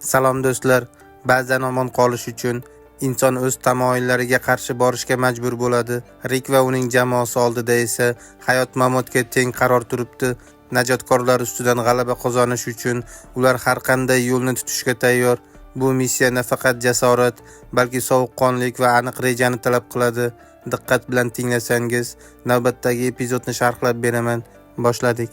Salom do'stlar. Ba'zan omon qolish uchun inson o'z tamoyillariga qarshi borishga majbur bo'ladi. Rik va uning jamoasi oldida esa hayot mamotga teng qaror turibdi. Najotkorlar ustidan g'alaba qozonish uchun ular har qanday yo'lni tutishga tayyor. Bu missiya nafaqat jasorat, balki sovuqqonlik va aniq rejani talab qiladi. Diqqat bilan tinglasangiz, navbatdagi epizodni sharhlab beraman. Boshladik.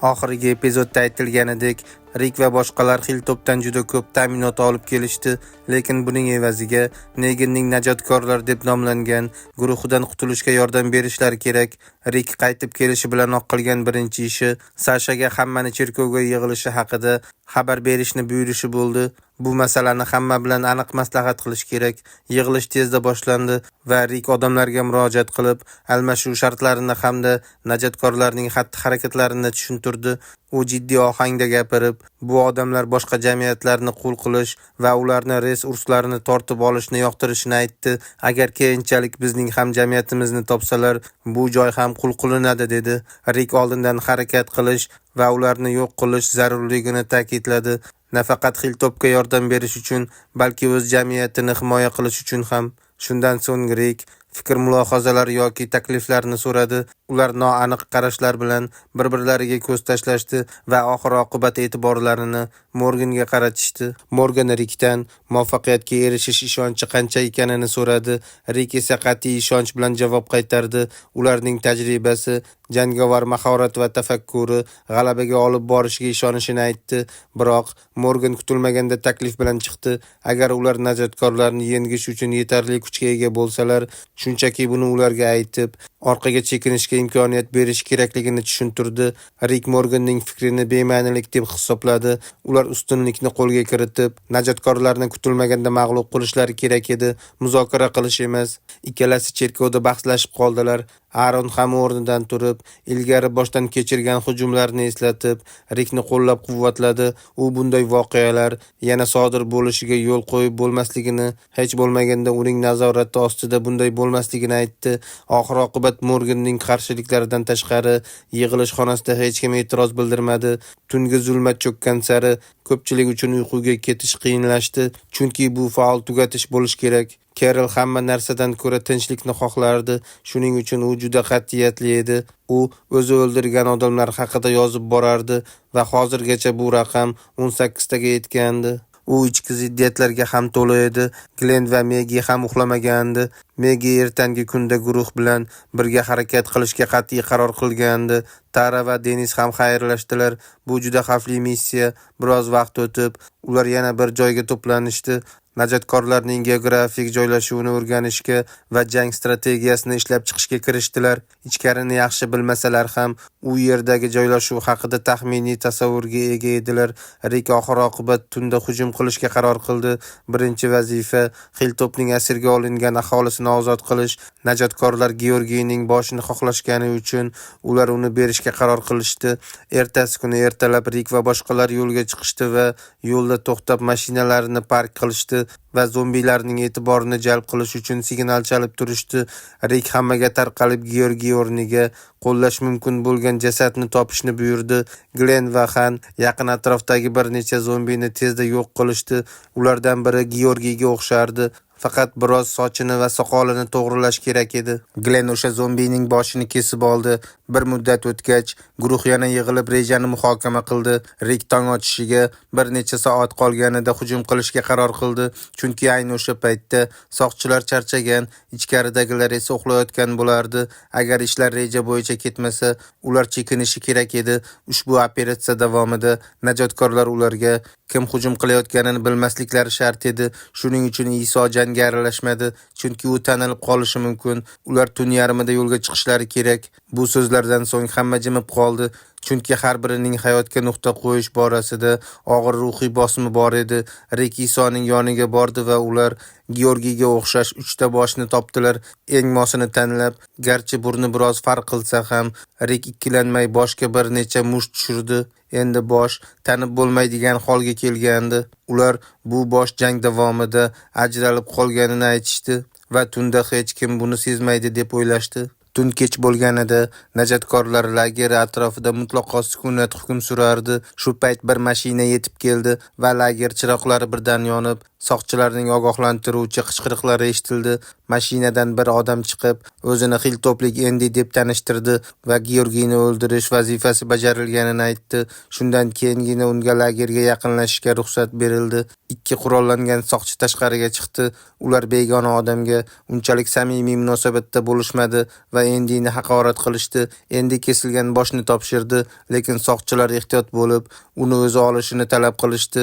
Oxirgi epizodda aytilganidek, Rik va boshqalar Hilltopdan juda ko'p ta'minot olib kelishdi, lekin buning evaziga Neganning najotkorlar deb nomlangan guruhidan qutulishga yordam berishlari kerak. Rik qaytib kelishi bilanoq qilgan birinchi ishi Sashaga hammani cherkovga yig'ilishi haqida xabar berishni buyurishi bo'ldi. Bu masalani hamma bilan aniq maslahat qilish kerak. Yig'ilish tezda boshlandi va Rik odamlarga murojaat qilib, almashuv shartlarini hamda najotkorlarning xatti-harakatlarini tushuntirdi. U jiddiy ohangda gapirib, bu odamlar boshqa jamiyatlarni qul qilish va ularni resurslarini tortib olishni yoqtirishini aytdi. Agar keyinchalik bizning ham jamiyatimizni topsalar, bu joy ham qul qilinadi, dedi. Rik oldindan harakat qilish va ularni yo'q qilish zarurligini ta'kidladi. Nafaqat Hilltopga yordam berish uchun, balki o'z jamiyatini himoya qilish uchun ham. Shundan so'ng Rik fikr-mulohazalar yoki takliflarni so'radi. Ular noaniq qarashlar bilan bir-birlariga ko'z tashlashdi va oxir-oqibat e'tiborlarini Morganga qaratishdi. Morgan Rikdan muvaffaqiyatga erishish ishonchi qancha ekanini so'radi. Rik esa qat'iy ishonch bilan javob qaytardi. Ularning tajribasi, jangovar mahorat va tafakkuri g'alabaga olib borishiga ishonishini aytdi. Biroq Morgan kutilmaganda taklif bilan chiqdi. Agar ular najotkorlarni yengish uchun yetarli kuchga ega bo'lsalar, shunchaki buni ularga aytib, orqaga chekinishga imkoniyat berish kerakligini tushuntirdi. Rik Morganning fikrini bema'nilik deb hisobladi. Ular ustunlikni qo'lga kiritib, najotkorlarni kutilmaganda mag'lub qilishlari kerak edi, muzokara qilish emas. Ikkalasi cherkovda bahslashib qoldilar. Aaron ham o'rnidan turib, ilgari boshdan kechirgan hujumlarni eslatib, Rikni qo'llab-quvvatladi. U bunday voqealar yana sodir bo'lishiga yo'l qo'yib bo'lmasligini, hech bo'lmaganda uning nazorati ostida bunday bo'lmasligini aytdi. Oxir-oqibat Morganning qarshiliklaridan tashqari, yig'ilish xonasida hech kim e'tiroz bildirmadi. Tungi zulmat cho'kkan sari ko'pchilik uchun uyquga ketish qiyinlashdi, chunki bu faol tugatish bo'lishi kerak. Kerol hamma narsadan ko'ra tinchlikni xohlardi, shuning uchun u juda qat'iyatli edi. U o'zi o'ldirgan odamlar haqida yozib borardi va hozirgacha bu raqam 18 taga yetgandi. U ichki ziddiyatlarga ham to'la edi. Glenn va Megi ham uxlamagandi. Megi ertangi kunda guruh bilan birga harakat qilishga qat'iy qaror qilgandi. Tara va Denis ham xayrlashdilar. Bu juda xavfli missiya. Biroz vaqt o'tib, ular yana bir joyga to'planishdi. Najotkorlarning geografik joylashuvini o'rganishga va jang strategiyasini ishlab chiqishga kirishdilar. Ichkarini yaxshi bilmasalar ham, u yerdagi joylashuv haqida taxminiy tasavvurga ega edilar. Rik oxir-oqibat tunda hujum qilishga qaror qildi. Birinchi vazifa Hilltopning asirga olingan aholisini ozod qilish. Najotkorlar Georgiyning boshini xohlashgani uchun ular uni berishga qaror qilishdi. Ertasi kuni ertalab Rik va boshqalar yo'lga chiqishdi va yo'lda to'xtab mashinalarini park qilishdi va zombilarning e'tiborini jalb qilish uchun signal chalib turishdi. Rik hammaga tarqalib Georgiy o'rniga qo'llash mumkin bo'lgan jasadni topishni buyurdi. Glenn va Han yaqin atrofdagi bir necha zombini tezda yo'q qilishdi. Ulardan biri Georgiyga o'xshardi. Faqat biroz sochini va soqolini to'g'rilash kerak edi. Glenn o'sha zombining boshini kesib oldi. Bir muddat o'tgach, guruh yana yig'ilib rejani muhokama qildi. Rik tong otishiga bir necha soat qolganida hujum qilishga qaror qildi, chunki ayni o'sha paytda soqchilar charchagan, ichkaridagilar esa uxlayotgan bo'lardi. Agar ishlar reja bo'yicha ketmasa, ular chekinishi kerak edi. Ushbu operatsiya davomida najotkorlar ularga kim hujum qilayotganini bilmasliklari shart edi. Shuning uchun Iso jangga aralashmadi, chunki u tanilib qolishi mumkin. Ular tun yarmida yo'lga chiqishlari kerak. Bu so'zlardan so'ng hamma jimib qoldi, chunki har birining hayotga nuqta qo'yish borasida og'ir ruhiy bosimi bor edi. Rik Isoning yoniga bordi va ular Georgiyga o'xshash 3 ta boshni topdilar. Eng mosini tanlab, garchi burni biroz farq qilsa ham, Rik ikkilanmay boshga bir necha musht tushirdi. Endi bosh tanib bo'lmaydigan holga kelgandi. Ular bu bosh jang davomida ajralib qolganini aytishdi va tunda hech kim buni sezmaydi deb o'ylashdi. Tun kech bo'lganida najotkorlar lageri atrofida mutlaqo sukunat hukm surardi. Shu payt bir mashina yetib keldi va lager chiroqlari birdan yonib, soqchilarning ogohlantiruvchi qichqiriqlari eshitildi. Mashinadan bir odam chiqib, o'zini Xiltoplik Endi deb tanishtirdi va Georgiyni o'ldirish vazifasi bajarilganini aytdi. Shundan keyingina unga lagerga yaqinlashishga ruxsat berildi. Ikki qurollangan soqchi tashqariga chiqdi. Ular begona odamga unchalik samimiy munosabatda bo'lishmadi va Endini haqorat qilishdi. Endi kesilgan boshni topshirdi, lekin soqchilar ehtiyot bo'lib, uni o'zi olishini talab qilishdi.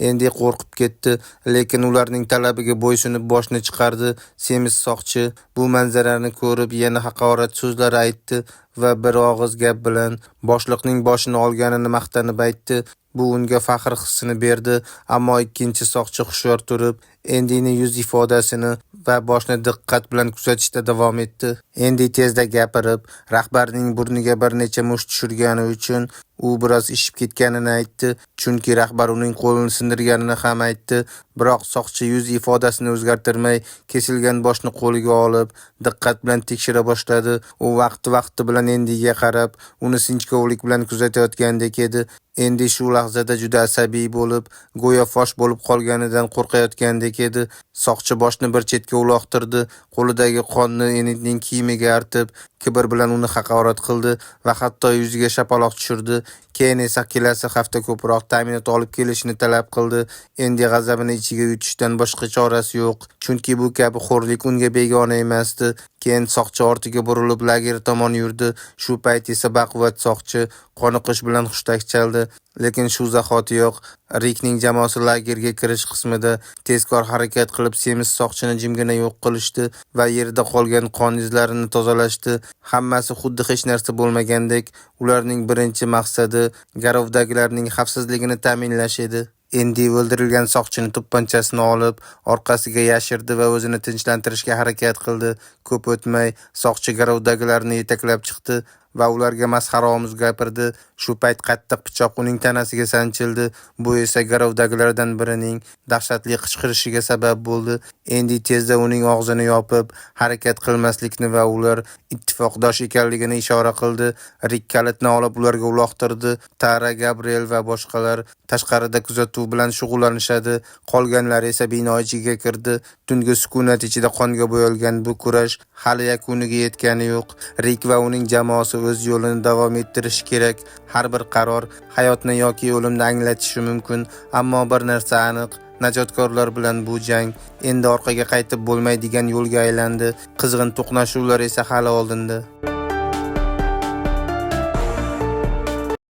Endi qo'rqib ketdi, lekin ularning talabiga bo'ysunib boshni chiqardi. Semiz soqchi bu manzarani ko'rib yana haqorat so'zlari aytdi va bir og'iz gap bilan boshliqning boshini olganini maqtanib aytdi. Bu unga faxr hissini berdi, ammo ikkinchi soqchi hushyor turib, Endini yuz ifodasini va boshni diqqat bilan kuzatishda davom etdi. Endi tezda gapirib, rahbarning burniga bir necha musht tushirgani uchun u biroz ishib ketganini aytdi, chunki rahbar uning qo'lini sindirganini ham aytdi. Biroq soqchi yuz ifodasini o'zgartirmay, kesilgan boshni qo'liga olib, diqqat bilan tekshira boshladi. U vaqti-vaqti bilan Endiga qarab, uni sinchkovlik bilan kuzatayotgandek edi. Endi shu lahzada juda asabiy bo'lib, go'yo fosh bo'lib qolganidan qo'rqayotgandek edi. Soqchi boshni bir chetga uloqtirdi, qo'lidagi qonni Endining kiyimiga artib, kibr bilan uni haqorat qildi va hatto yuziga shapaloq tushirdi. Keyin esa kelasi hafta ko'proq ta'minot olib kelishini talab qildi. Endi g'azabini ichiga yutishdan boshqa chorasi yo'q, chunki bu kabi xo'rlik unga begona emasdi. Keyin soqchi ortiga burilib lager tomon yurdi. Shu payt esa baquvvat soqchi qoniqish bilan hushtak chaldi. Lekin shu zahotiyoq Rikning jamoasi lagerga kirish qismida tezkor harakat qilib semiz soqchini jimgina yo'q qilishdi va yerda qolgan qon izlarini tozalashdi. Hammasi xuddi hech narsa bo'lmagandek. Ularning birinchi maqsadi garovdagilarning xavfsizligini ta'minlash edi. Endi o'ldirilgan soqchini to'pponchasini olib, orqasiga yashirdi va o'zini tinchlantirishga harakat qildi. Ko'p o'tmay soqchi garovdagilarni yetaklab chiqdi va ularga masxaraomuz gapirdi. Shu payt qattiq pichoq uning tanasiga sanchildi. Bu esa garovdagilardan birining dahshatli qichqirishiga sabab bo'ldi. Endi tezda uning og'zini yopib, harakat qilmaslikni va ular ittifoqdosh ekanligini ishora qildi. Rik kalitni olib ularga uloqtirdi. Tara, Gabriel va boshqalar tashqarida kuzatuv bilan shug'ullanishadi. Qolganlari esa bino ichiga kirdi. Tungi sukunat ichida qonga bo'yalgan bu kurash hali yakuniga yetgani yo'q. Rik va uning jamoasi o'z yo'lini davom ettirishi kerak. Har bir qaror hayotni yoki o'limni anglatishi mumkin, ammo bir narsa aniq: najotkorlar bilan bu jang endi orqaga qaytib bo'lmaydigan yo'lga aylandi. Qizg'in to'qnashuvlar esa hali oldinda.